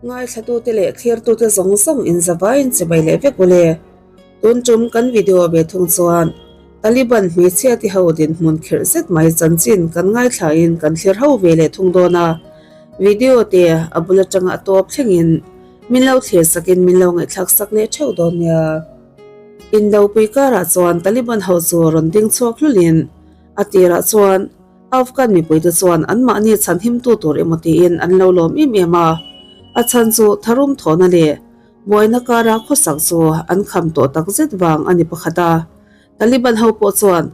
Ngaithlatute leh thlirtute zawng zawng inzavaiin chibai leh vek ule. Tun tum kan video ve thung chuan Taliban hmeichhia ti ho dinhmun khirh zet mai chanchin kan ngaithlain kan thlir ho ve leh thung dawn a. Video te a bul atanga a tawp thlengin min lo thlir sakin min lo ngaihthlak sak leh theuh dawn nia. Indopui karah chuan Taliban ho chu rawn ding chhuak hlulin a tirah chuan Afghan mipuite chuan anmahni chhanhimtu tur emaw tiin an lo lawm em em a, a chhan chu tharum thawhna leh buaina kara khawsak chu an kham tawh tak zet vang a ni pakhat a. Taliban ho pawh chuan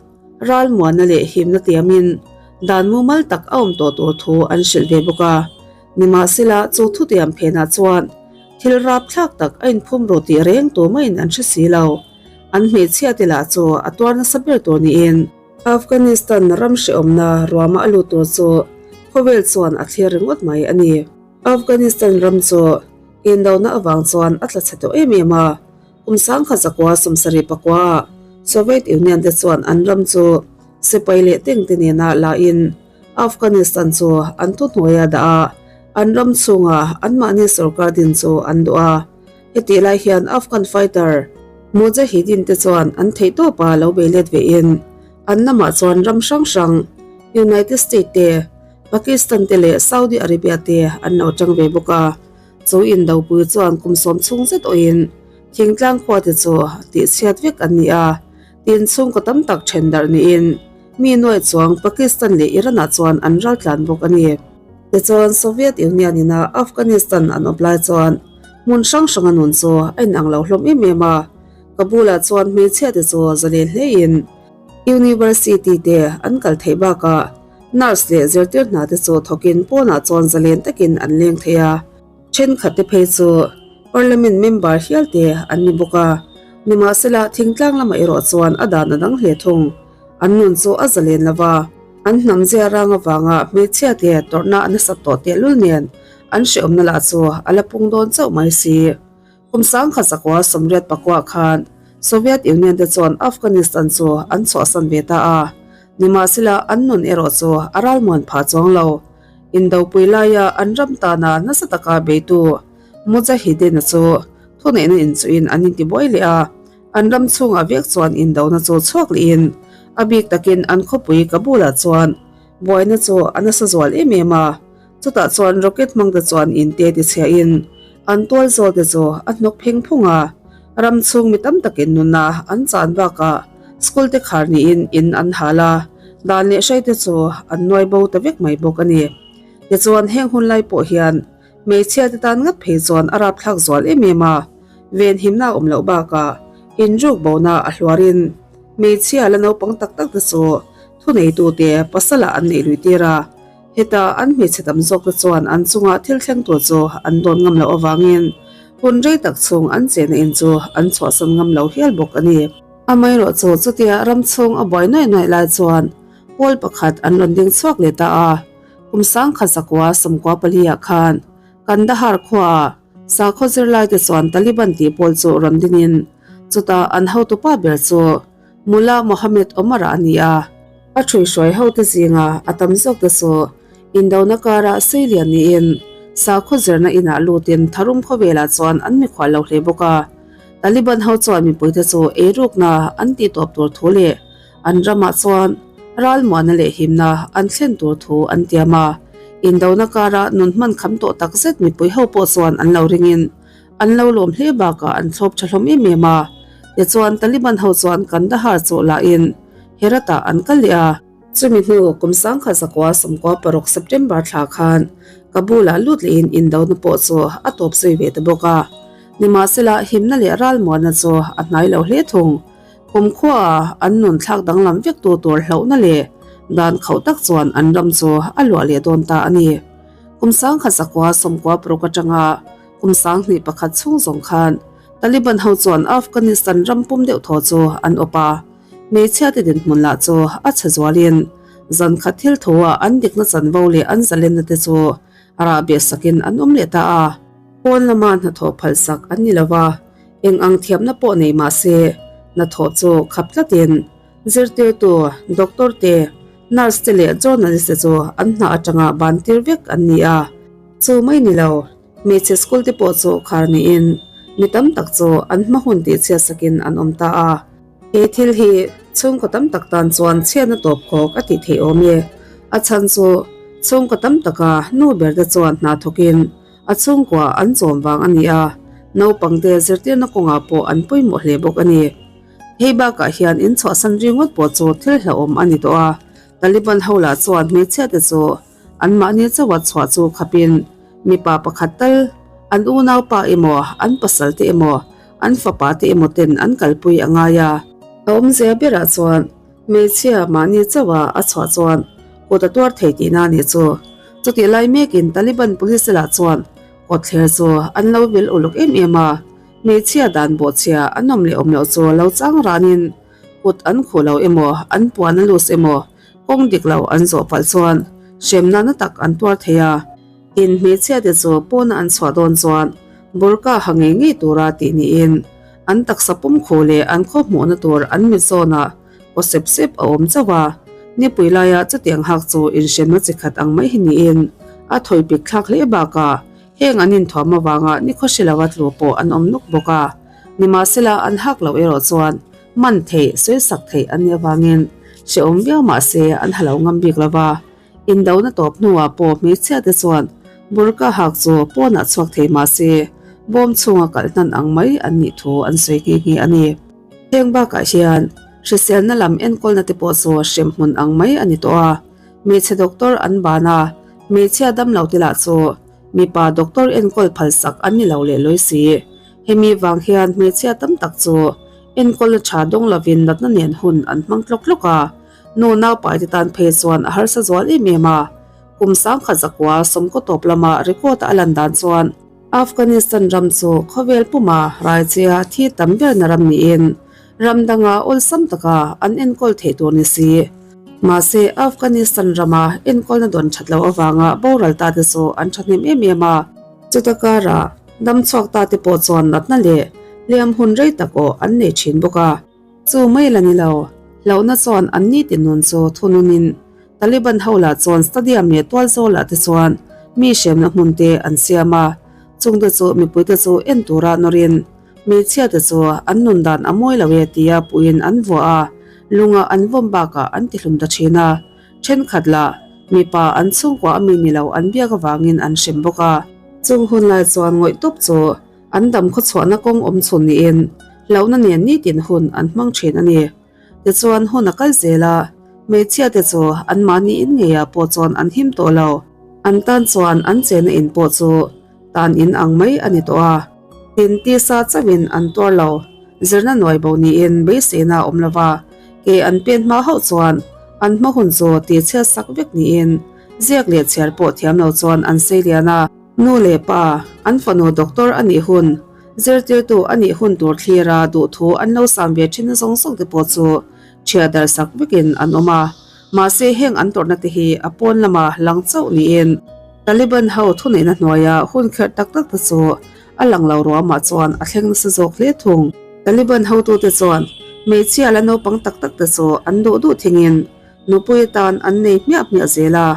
ralmuanna leh himna tiamin dan mumal tak a awm tawh tur thu an hrilh ve bawk a. Nimahsela chu thutiam phenah chuan thil rapthlak tak a inphum ru tih reng tur maiin an hre si lo. An hmeichhia te lah chu a tuar nasa ber tur niin. Afghanistan ram hrehawmna ruama a lut tur chu khawvel chuan a thlir ringawt mai a ni. Afghanistan ram chu indona avang chuan a tla chhe tawh em em a, kum sangkhat zakua sawmsarih pakuaah Soviet Union te chuan an ram chu sipai leh teng te nena la in Afghanistan chu an thuhnuaia dah a, an ram chhunga anmahni sorkar din chu an duh a. Hetih lai hian Afghan fighter Mujahideen te chuan an theihtawpa lo bei let ve in an lamah chuan ram hrang hrang United State te, Pakistan te leh Saudi Arabia te an lo tang ve bawk a. Chu indopui chuan kum sawm chhung zet awhin thingtlang khua te chu tihchhiat vek an ni a, tin chhungkaw tam tak then darh niin mi nuai chuang Pakistan leh Iran ah chuan an raltlan bawk a ni. Tichuan Soviet Union ina Afghanistan an awp lai chuan hmun hrang hranga nun chu a inang lo hlawm em em a, Kabul-ah chuan hmeichhia te chu zalen hlein University te an kal theih bakah nurse leh zirtir hna te chu thawkin pawnah chuan zalen takin an leng thei a, thenkhat te phei chu Parliament member hial te an ni bawk a, nimahsela thingtlang lamah erawh chuan a dan a dang hle thung, an nun chu a zalen lo va. An hnam zia rang avanga hmeichhia te tawrhna a nasat tawh tehlul nen an hrehawmna lah chu a la pung dawn chauh mai si. Kum sangkhat zakua sawmriat pakuah khan Soviet Union te chuan Afghanistan chu an chhuahsan ve ta a, nimahsela an nun erawh chu a ralmuan phah chuang lo. Indopui laia an ram tana nasa taka beitu Mujahideen-a chu thuneihna inchuhin an intibuai leh a, An ram chhungah vek chuan indona chu chhuak lehin a bik takin an khawpui Kabul-ah chuan buaina chu a nasa zual em em a. Chutah chuan rocket hmangte chuan inte tichhiahin an tual zawlte chu a hnawk pheng phung a. Ram chhung mi tam takin nunna an chan bakah school te khar niin in an hal a, dan leh hraite chu an nuai bo ta vek mai bawk a ni. Tichuan heng hun lai pawh hian Hmeichhia te tan ngat phei chuan a rapthlak zual em em a, venhimna a awm loh bakah inruk bona a hluarin hmeichhia la naupang tak tak te chu thuneitute pasalah an neih lui tir a, heta an hmeichhe tam zawk te chuan an chunga thil thleng tur chu an dawn ngam loh avangin hun rei tak chhung an chehna in chu an chhuahsan ngam lo hial bawk a ni. Amaherawhchu chutia ram chhung a buai nuaih nuaih lai chuan pawl pakhat an rawn ding chhuak leh ta a. Kum sangkhat zakua sawmkua paliah khan Kandahar khuaah sakhaw zirlaite chuan Taliban tih pawl chu rawn dingin chutah an hotupa ber chu Mullah Mohammed Omar-a a ni a. A ṭhuihruai hote zinga a tam zawkte chu indona karah seilian niin sakhaw zirna inah lutin tharum khawvelah chuan an mikhual lo hle bawk a. Taliban ho chuan mipuite chu eirukna an tihtawp tur thu leh An ramah chuan ralmuahna leh himna an thlen tur thu an tiam a, indona kara nun hman kham tawh tak zet mipui ho pawh chuan an lo ringin an lo lawm hle bakah an thlawp tha hlawm em em a. Tichuan Taliban ho chuan Kandahar chu lahin Herat-ah an kal leh a. Chumi hnu kum sangkhat zakua sawmkua paruk September thla khan Kabul-ah lut lehin indona pawh chu a tawp zui ve ta bawk a. Nimahsela himna leh ralmuahna chu a hnai lo hle thung. Kumkhuaah an nun thlak danglam vek tu tur hlauhna leh dan khauh tak chuan an ram chu a luah leh dawn ta a ni. Kum sangkhat zakua sawmkua paruk atanga kum sanghnih pakhat chhung zawng khan Taliban ho chuan Afghanistan ram pum deuh thaw chu an awp a, hmeichhia te dinhmun lah chu a chhe zualin zan khat thil thuah an dikna chanvo leh an zalenna te chu rah beh sakin an awm leh ta a. Pawn lama hnathawh phalsak an ni lo va. Eng ang thiamna pawh nei mah se, hnathawh chu khap tlatin zirtirtu, doctor te, nurse te leh journalist te chu an hna atanga ban tir vek an ni a. Chu mai ni lo, Hmeichhe school te pawh chu khar niin mi tam tak chu an hma hun tih chhiat sakin an awm ta a. He thil hi chhungkaw tam tak tan chuan chhiatna tawp khawk a tih theih awm e. A chhan chu chhungkaw tam taka nu ber te chuan hna thawkin a chhungkua an chawm vang a ni a, naupangte zirtirna kawngah pawh an pawimawh hle bawk a ni. Hei bakah hian inchhuahsan ringawt pawh chu thil hlauhawm a ni tawh a, Taliban ho lah chuan hmeichhia te chu anmahni chauha chhuah chu khapin mipa pakhat tal an unaupa emaw, an pasal te emaw, an fapa te emaw ten an kalpui a ngai a. A awmzia berah chuan hmeichhia mahni chauha a chhuah chuan kut a tuar thei tihna a nih chu. Chutih lai mekin Taliban police te lah chuan kawtthler chu an lo vil uluk em em a, hmeichhia dan bawhchhia an awm leh awm loh chu lo chang ranin kut an khuh lo emaw, an puan a lus emaw, kawng dik lo an zawh palh chuan hremna na tak an tuar thei a. Tin, hmeichhia te chu pawna an chhuah dawn chuan burka ha ngei ngei tura tih niin an taksa pum khuh leh an khaw hmuhna tur an mit zawnah aw sep sep a awm chauh a. Nipui laia chutiang hak chu inhremna chi khat ang mai hi niin a thawi pik thlak hle bakah heng an inthuam avanga nikhaw hre lova tlu pawh an awm nuk bawk a. Nimahsela an hak loh erawh chuan man theih, sawisak theih an nih avangin hrehawm viau mah se an ha lo ngam bik lo va. Indona tawp hnuah pawh hmeichhia te chuan burka hak chu pawnah chhuak thei mah se bawm chhunga kalh hnan ang mai an nih thu an sawi nghe nghe a ni. Heng bakah hian hriselna lam enkawlna te pawh chu hremhmun ang mai a ni tawh a, hmeichhe doctor an ban a, hmeichhia damlo te lah chu mipa doctor enkawl phalsak an ni lo leh lawi si. Hemi vang hian hmeichhia tam tak chu enkawlna tha dawng lovin natna nen hun an hmang tlawk tlawk a, nu naupaite tan phei chuan a harsa zual em em a. Kum sangkhat zakua sawmkaw tawp lama record a lan dan chuan Afghanistan ram chu khawvel puma raichia thi tam berna ram niin ram danga awlsam taka an enkawl theih tur ni si. Mahse Afghanistan rama enkawlna dawn that loh avanga boral ta te chu an thahnem em em a. Chuta karah Dam chhuak ta te pawh chuan natna leh hliam hun rei tak aw an nei thin bawk a. Chu mai la ni lo, hlauhna chuan an ni ti nun chu thununin Taliban ho lah chuan stadium leh tual zawl ah te chuan mi hremna hmun te an siam a, chung te chu mipui te chu en tura nawrin hmeichhia te chu an nun dan a mawi lo e tia puiin an vuah a, lunga an vawm bakah an ti hlum ta thin a. Thenkhat lah mipa an chhungkua a mi ni lo an biak avangin an hrem bawk a. Chung hun lai chuan ngawih tawp chu an dam khawchhuahna kawng awm chhun niin hlauhna nen nitin hun an hmang thin a ni. Tichuan hun a kal zel a, hmeichhia te chu anmahni in ngeiah pawh chuan an him tawh lo. An tan chuan an chenna in pawh chu tan in ang mai a ni tawh a. Tin tisa chauhin an tuar lo. Zirna nuai bo niin beiseina a awm lo va, ke an pen hma hauh chuan an hma hun chu tihchhiat sak vek niin ziak leh chhiar pawh thiam lo chuan an sei lian a. Nu leh pa, an fanu doctor a nih hun, zirtirtu a nih hun tur thlira duhthu an lo sam ve thin zawng zawng te pawh chu chhiah darh sak vekin an awm a. Mahse heng an tawrhna te hi a pawn lama lang chauh niin Taliban ho thuneihna hnuaia hun kherh tak tak te chu A lang lo ruamah chuan a thleng nasa zawk hle thung. Taliban hotute chuan hmeichhia la naupang tak tak te chu an duh duh thingin nupui atan an nei hmiah hmiah zel a.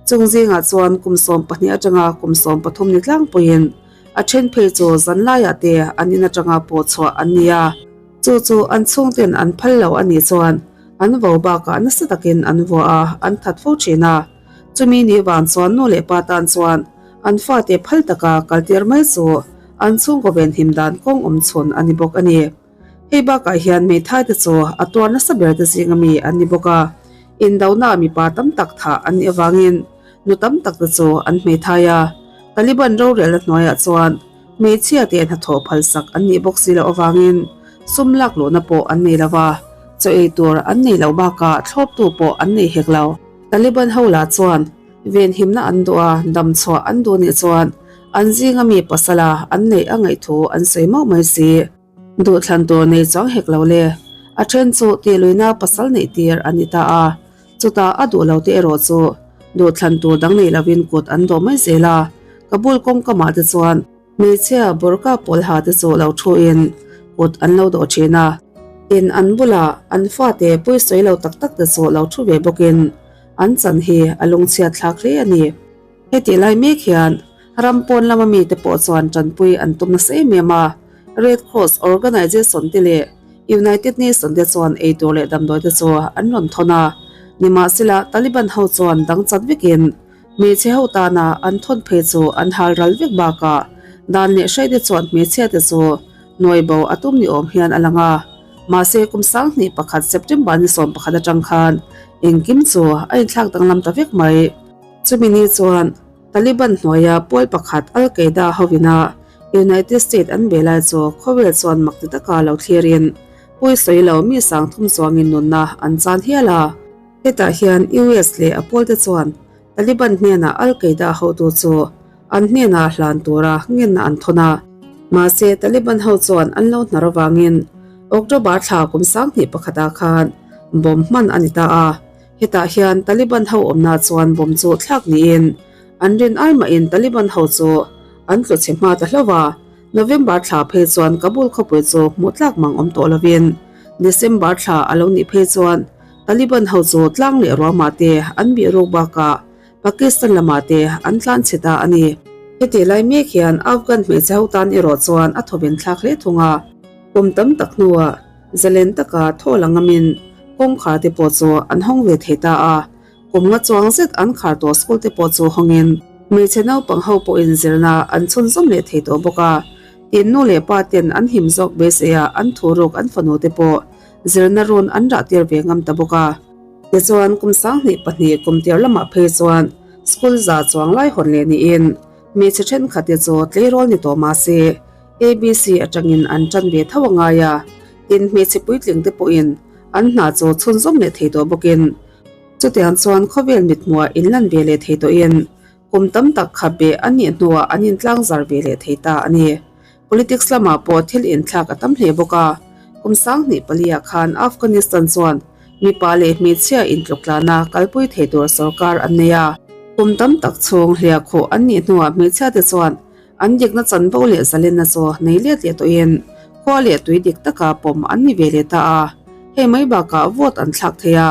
Chung zingah chuan kum 12 atanga kum 13 ni tlangpuiin a then phei chu zan laiah te an in atanga pawh chhuah an ni a. Chu chu an chhungten an phal lo a nih chuan an vo bakah nasa takin an vuah a, an that fo thin a. Chumi ni vang chuan nu leh pa tan chuan an fate phal taka kaltir mai chu an chhungkaw venhim dan kawng awm chhun a ni bawk a ni. Hei bakah hian hmeithai te chu a tuar nasa ber te zinga mi an ni bawk a, indona mipa tam tak thah an nih avangin nu tam tak te chu an hmeithai a. Taliban rorelna hnuaiah chuan hmeichhia te hnathawh phalsak an nih bawk si loh avangin sum lak luhna pawh an nei lo va, chaw ei tur an nei loh bakah thlawptu pawh an nei hek lo. Taliban ho lah chuan venhimna an duh a, damchhuah an duh nih chuan an zinga mi pasala an neih a ngaih thu an sawi mauh mai si. Duhthlan tur nei chuang hek lo le, a then chu tihluina pasal neih tir a ni ta a, chutah a duh lo te erawh chu duhthlan tur dang nei lovin kut an dawh mai zel a, Kabul kawngkamah te chuan Hmeichhia burka pawl ha te chu lo thu in kut an lo dawh thin a, in an bulah an fate pawisawi lo tak tak te chu lo thu ve bawk in an chan hi a lungchhiat thlak hle a ni. Hetih lai mek hian Ram pawn lama mite pawh chuan tanpui an tum nasa em em a, Red Cross Organization te leh United Nation te chuan eitur leh damdawi te chu an rawn thawn a. Nimahsela, Taliban ho chuan dang chat vekin hmeichhe ho tana an thawn phei chu an hal ral vek bakah dan leh hrai te chuan hmeichhia te chu nuai bo a tum ni awm hian a lang a. Mahse, kum 2001 September ni 11 atang khan engkim chu a inthlak danglam ta vek mai. Chumi ni chuan Taliban hnuaia pawl pakhat Al Qaeda hovina United States an be lai chu khawvel chuan mak ti taka lo thlirin pawi sawi lo mi 3000 chuangin nunna an chan hial a. Hetah hian US leh a pawlte chuan Taliban hnenah Al Qaeda hotu chu an hnenah hlan tura ngenna an thawn a. Mahse Taliban ho chuan an lo hnar avangin October thla kum 2001 ah khan bomb hman a ni ta a. Hetah hian Taliban ho awmna chuan bomb chu thlak niin an rin ai mahin Taliban ho chu an tlu chhe hma ta hlauh a. November thla phei chuan Kabul khawpui chu hmuh tlak mang awm tawh lovin December thla a lo nih phei chuan Taliban ho chu tlang leh ruamah te an bih ruk bakah Pakistan lamah te an tlan chhe ta a ni. Heti lai mek hian Afghan hmeichhe ho tan erawh chuan a thawven thlak hle thung a. Kum tam tak hnuah zalen taka thaw la ngamin kawngkhar te pawh chu an hawng ve thei ta a. Kum nga chuang zet an khar tawh school te pawh chu hawngin hmeichhe naupang ho pawhin zirna an chhunzawm leh thei tawh bawk a. Tin nu leh pa ten an him zawk beiseia an thuruk an fanu te pawh zirna run an rah tir ve ngam ta bawk a. Tichuan kum 2002 kum tir lamah phei chuan school za chuang lai hawn leh niin hmeichhe thenkhat te chu tleirawl ni tawh mahse ABC atangin an tan ve tho a ngai a, tin hmeichhe puitling te pawhin an hna chu chhunzawm leh thei tawh bawkin chutiang chuan khawvel mithmuah inlan ve leh thei tawhin kum tam tak kha beh a nih hnuah an intlang zar ve leh thei ta a ni. Politics lamah pawh thil inthlak a tam hle bawk a, kum 2004 ah khan Afghanistan chuan mipa leh hmeichhia intluktlana kalpui thei tur sorkar an nei a. Kum tam tak chhung hliahkhuh an nih hnuah hmeichhia te chuan an dikna chanvo leh zalenna chu nei let leh tawhin khua leh tui dik taka pawm an ni ve leh ta a. Hei mai bakah vote an thlak thei a,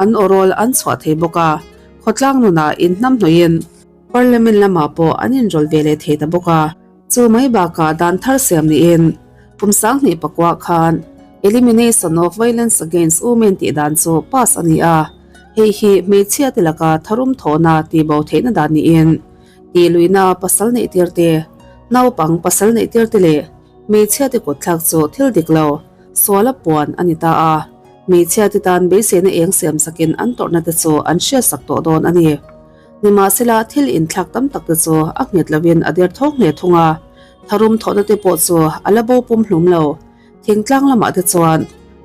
an awrawl an chhuah thei bawk a, khawtlang nunah inhnamhnawhin Parliament lamah pawh an inrawlh ve leh thei ta bawk a. Chu mai bakah dan thar siam niin kum 2009 khan Elimination of Violence Against Women tih dan chu pass a ni a, hei hi hmeichhia te laka tharum thawhna tihbo theihna dan niin tih luihna pasal neih tir te, naupang pasal neih tir te leh hmeichhia te kutthlak chu thil dik lo suala puan a ni ta a, hmeichhia te tan beiseina eng siam sakin an tawrhna te chu an hriatsak tawh dawn a ni. Nimahsela thil inthlak tam tak te chu a nghet lovin a der thawk hle thung a, tharum thawhna te pawh chu a la bo pum hlum lo. Thingtlang lamah te chuan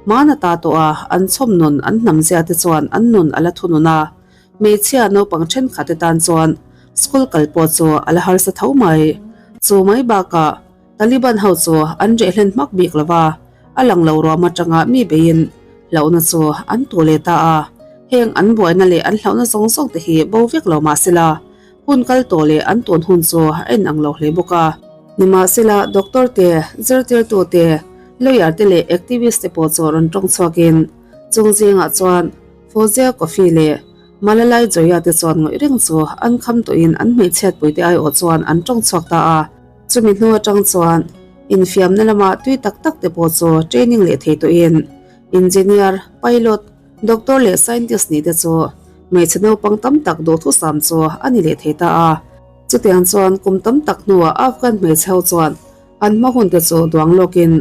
hmana ta tawh a an chhawm nun an hnam zia te chuan an nun a la thunun a, hmeichhia naupang thenkhat te tan chuan school kal pawh chu a la harsa tho mai. Chu mai bakah Taliban ho chu an reh hlen hmak bik lo va, a lang lo ruam atanga mi beiin hlauhna chu an tu leh ta a. Heng an buaina leh an hlauhna zawng zawng te hi bo vek lo mahsela, hun kal tawh leh an tun hun chu a inang lo hle bawk a. Nimahsela, doctor te, zirtirtu te, lawyer te leh activist te pawh chu rawn tawng chhuakin chung zingah chuan Fozia Coffee leh Malalai Joya te chuan ngawih reng chu an kham tawhin an hmeichhiatpuite aiawh chuan an tawng chhuak ta a. Chumi hnu atang chuan infiamna lama tui tak tak te pawh chu training leh thei tawhin engineer, pilot, doctor leh scientist nih te chu hmeichhe naupang tam tak duhthusam chu a ni leh thei ta a. Chutiang chuan kum tam tak hnuah Afghan hmeichhe ho chuan an hma hun te chu duang lawkin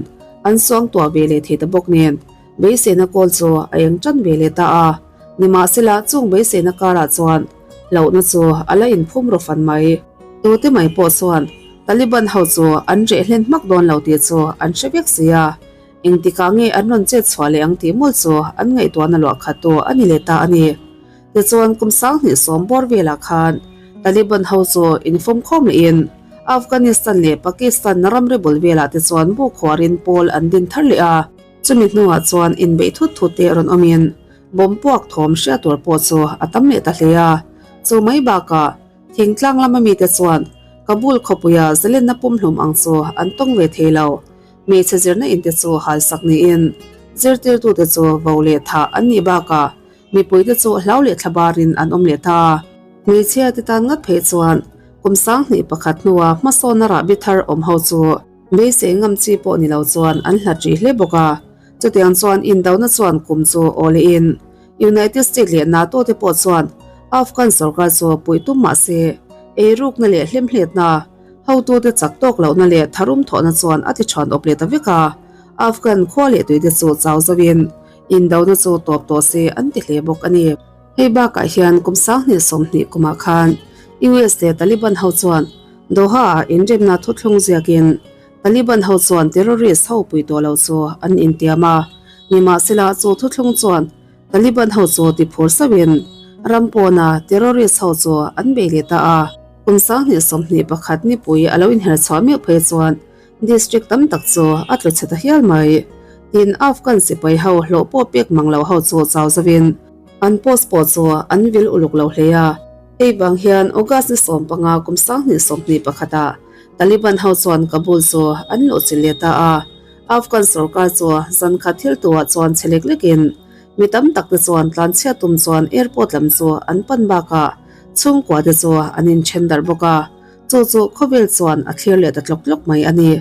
an suangtuah ve leh thei ta bawk nen beiseina kawl chu a eng tan ve leh ta a. Nimahsela chung beiseina karah chuan hlauhna chu a la inphum rawh fan mai. Tute mai pawh chuan Taliban ho chu an reh hlen hmak dawn lo tih chu an hre vek si a, engtikah nge an rawn chet chhuah leh ang tih mawlh chu an ngaihtuahna luah khat tu a ni leh ta a ni. Tichuan kum 2010 bawr velah khan Taliban ho chu infawm khawm lehin Afghanistan leh Pakistan ramri bul velah te chuan bu khuarin pawl an din thar leh a. Chumi hnuah chuan inbeih thut thut te rawn awmin bomb puak thawm hriat tur pawh chu a tam leh ta hle a. Chu mai bakah Thingtlang lama mite chuan Kabul khawpuia zalenna pumhlum ang chu an tawng ve thei lo. Hmeichhe zirna inte chu halsak niin zirtirtute chu vo leh thah an nih bakah mipuite chu hlau leh thlabarin an awm leh ta. Hmeichhia te tan ngat phei chuan. Kum 2001 hnua hmasawnna rahbi thar awm ho chu beisei ngam chi pawh ni lo chuan an hlat rih hle bawk a. Chutiang chuan indona chuan kum chu aw lehin United States leh NATO te pawh chuan Afghan sorkar chu puih tum mah se eirukna leh hlemhletna hotute chak tawk lohna leh tharum thawhna chuan a ti than awp leh ta vek a. Afghan khua leh tuite chu chau zoin indona chu tawp tawh se an ti hle bawk a ni. Hei bakah hian kum 2020 kumah khan US leh Taliban ho chuan Doha-ah inremna thuthlung ziakin Taliban ho chuan terrorist ho pui tawh lo chu an intiam a. Nimahsela chu thuthlung chuan Taliban ho chu ti phur sauhin ram pawna terrorist ho chu an bei leh ta a. Kum 2021 nipui a lo inher chhuah meuh phei chuan District tam tak chu a tlu chhe ta hial mai. Tin, Afghan sipai ho hlawh pawh pek mang lo ho chu chau zovin an post pawh chu an vil uluk lo hle a. Hei vang hian August ni 15 kum 2021 ah Taliban ho chuan Kabul chu an luh chilh leh ta a. Afghan sorkar chu zan khat thil tuah chuan chhe lek lekin mi tam tak te chuan tlanchhiat tum chuan airport lam chu an pan bakah chhungkua te chu an inthen darh bawk a. Chu chu khawvel chuan a thlir leh ta tlawk tlawk mai a ni.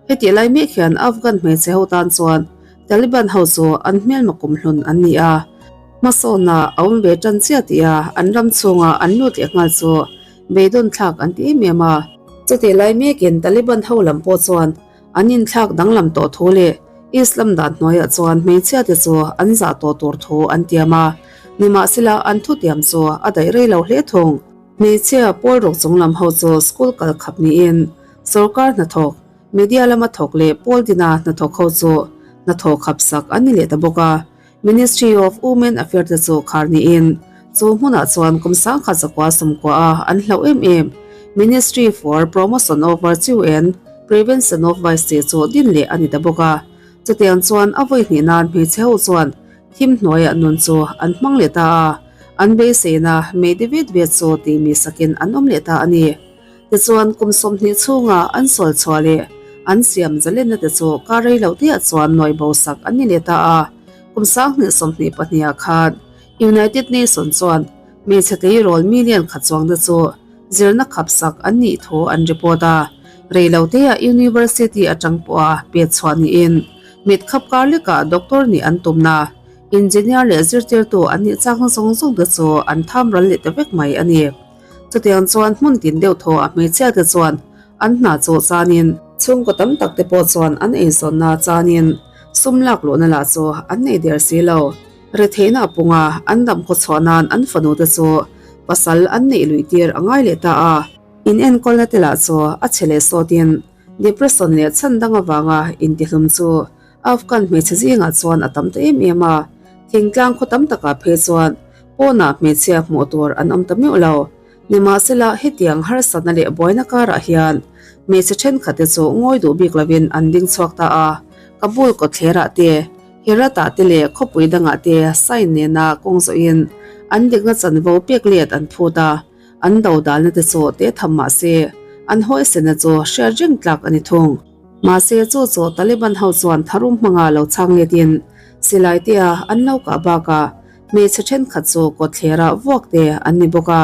Hetih lai mek hian Afghan hmeichhe ho tan chuan Taliban ho chu an hmelma kumhlun an ni a. Hmasawnna a awm ve tan chiah tih a an ram chhunga an lut leh nghal chu beidawn thlak an ti em em a. Chutih lai mekin Taliban ho lam pawh chuan an inthlak danglam tawh thu leh Islam dan hnuaiah chuan hmeichhia te chu an zah tawh tur thu an tiam a. Nimahsela an thutiam chu a daih rei lo hle thung. Hmeichhia pawl ruk chung lam ho chu school kal khap niin sorkar hnathawk, media lama thawk leh pawl dina hnathawk ho chu hnathawh khap sak an ni leh ta bawk a. Ministry of Women Affair te chu khar niin chu hmunah chuan kum 1990 a an hlauh em em Ministry for Promotion of Virtue and Prevention of Vice tih chu din leh a ni ta bawk a. Chutiang chuan a vawi hnih nan hmeichhe ho chuan thim hnuaiah nun chu an hmang leh ta a, an beiseina meite vet vet chu tih mi sakin an awm leh ta a ni. Tichuan kum 20 chhunga an sual chhuah leh an siam zalenna te chu kar rei lo teah chuan nawi bo sak an ni leh ta a. Kum 2022 ah khan United Nation chuan hmeichhe tleirawl million khat chuangte chu zirna khap sak an nih thu an report a. Rei lo teah university atang pawha pet chhuah niin mit khap kar lekah doctor nih an tumna engineer leh zirtirtu an nih chakna zawng zawng te chu an tham ral leh ta vek mai a ni. Chutiang chuan hmun tin deuh thaw a hmeichhia te chuan an hna chu chanin chhungkaw tam tak te pawh chuan an eizawnna chanin sum lak luhna lah chu an nei der si lo. Retheihna a pung a, an dam khaw chhuah nan an fanu te chu pasal an neih luih tir a ngai leh ta a. In enkawlna te lah chu a chhe leh sawtin depression leh chhan dang avanga intihlum chu Afghan hmeichhe zingah chuan a tam ta em em a. Thingtlang khaw tam takah phei chuan pawnah hmeichhia hmuh tur an awm ta meuh lo. Nimahsela hetiang harsatna leh buaina karah hian hmeichhe thenkhat te chu ngawi duh bik lovin an ding chhuak ta a. Kabul kawtthlerah te, Herat-ah te leh khawpui dangah te sign nena kawng zawhin an dikna chanvo pek let an phut a. An do dalna te chu teh tham mah se, an hawisena chu hriat reng tlak a ni thung. Mahse chu chu Taliban ho chuan tharum hmanga lo chhang letin silai tea an lo kah bakah hmeichhe thenkhat chu kawtthlerah vuak te an ni bawk a.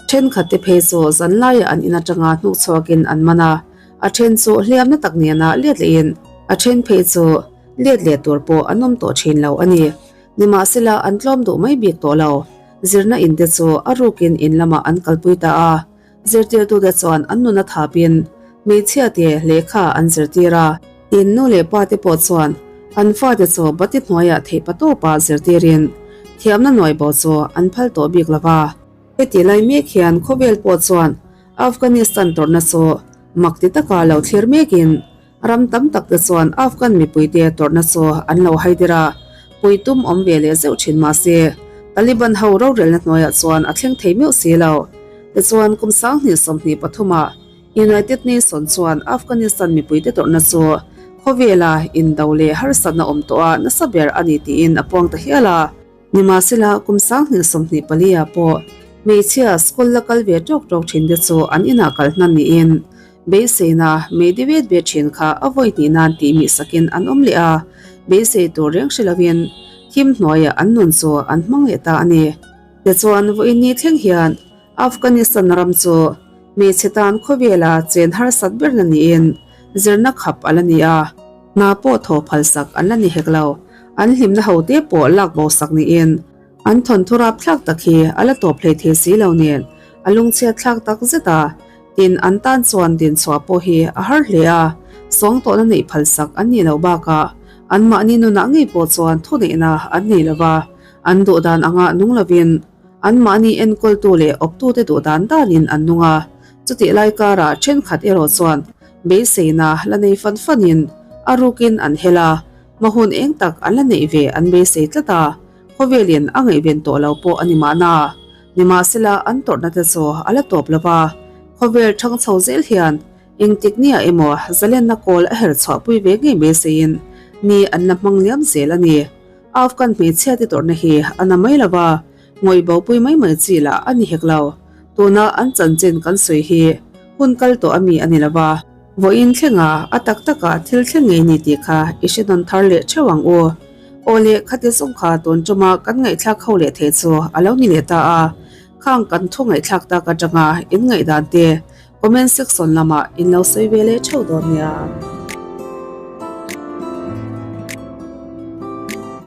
Thenkhat te phei chu zan laiah an in atanga hnuk chhuakin an man a, a then chu hliamna tak nena let lehin a then phei chu let leh tur pawh an awm tawh thin lo a ni. Nimahsela an tlawm duh mai bik tawh lo. Zirna in te chu a rukin in lamah an kalpui ta a. Zirtirtute chuan an nuna thapin hmeichhia te lehkha an zirtir a. Tin nu leh pa te pawh chuan an fate chu bati hnuaiah theih pa tawpa zirtirin thiamna nuai bo chu an phal tawh bik lo va. Heti lai mek hian khawvel pawh chuan Afghanistan tawrhna chu mak ti taka lo thlir mekin Ram tam tak te chuan Afghan mipuite tawrhna chu an lo haidir a, pui tum awm ve leh zeuh thin mah se, Taliban ho rorelna hnuaiah chuan a thleng thei meuh si lo. Tichuan kum 2023 ah United Nation chuan Afghanistan mipuite tawrhna chu khawvela indo leh harsatna awm tawh a nasa ber a ni tiin a puang ta hial a. Nimahsela kum 2024 ah pawh hmeichhia school la kal ve tawk tawk thin te chu an inah kal hnan niin beiseina meidi vet vet thin kha a vawi hnih nan tih mih sakin an awm leh a, beisei tur reng hre lovin thim hnuaiah an nun chu an hmang leh ta a ni. Tichuan vawiin ni thleng hian Afghanistan ram chu. Hmeichhe tan khawvela chen harsat berna niin zirna khap a la ni a, hna pawh thaw phalsak an la ni hek lo. An hlimna hote pawh lak bo sak niin an thawnthu rap thlak tak hi a la tawp hlei thei si lo nen a lungchhiat thlak tak zet a, tin an tan chuan dinchhuah pawh hi a har hle a, sawngtawhna neih phalsak an nih loh bakah anmahni nunah ngei pawh chuan thuneihna an nei lo va, an duhdan anga nung lovin Anmahni enkawltu leh awptute duh dan danin an nung a, chutih lai karah thenkhat erawh chuan beiseina la nei fan fanin a rukin an hel a, hma hun eng tak an la neih ve an beisei tlat a, khawvelin a ngaihven tawh lo pawh a ni mahna. Nimahsela an tawrhna te chu a la tawp lo va, khawvel thang chho zel hian engtik nia emaw zalenna kawl a her chhuahpui ve ngei beiseiin ni an la hmang liam zel a ni. Afghan hmeichhia te tawrhna hi a na mai lo va, ngawih bopui mai mai chi lah a ni hek lo. Tuna an chanchin kan sawi hi hun kal tawh a mi a ni lo va. Vawiin thlenga a tak taka thil thleng ngei ni tih kha i hre nawn thar leh theuh ang u. Aw le, khati zawng kha tun tuma kan ngaihthlak ho leh thei chu a lo ni leh ta a. Khang kan thu ngaihthlak tak atanga in ngaihdan te comment section lamah in lo sawi ve leh theuh dawn nia.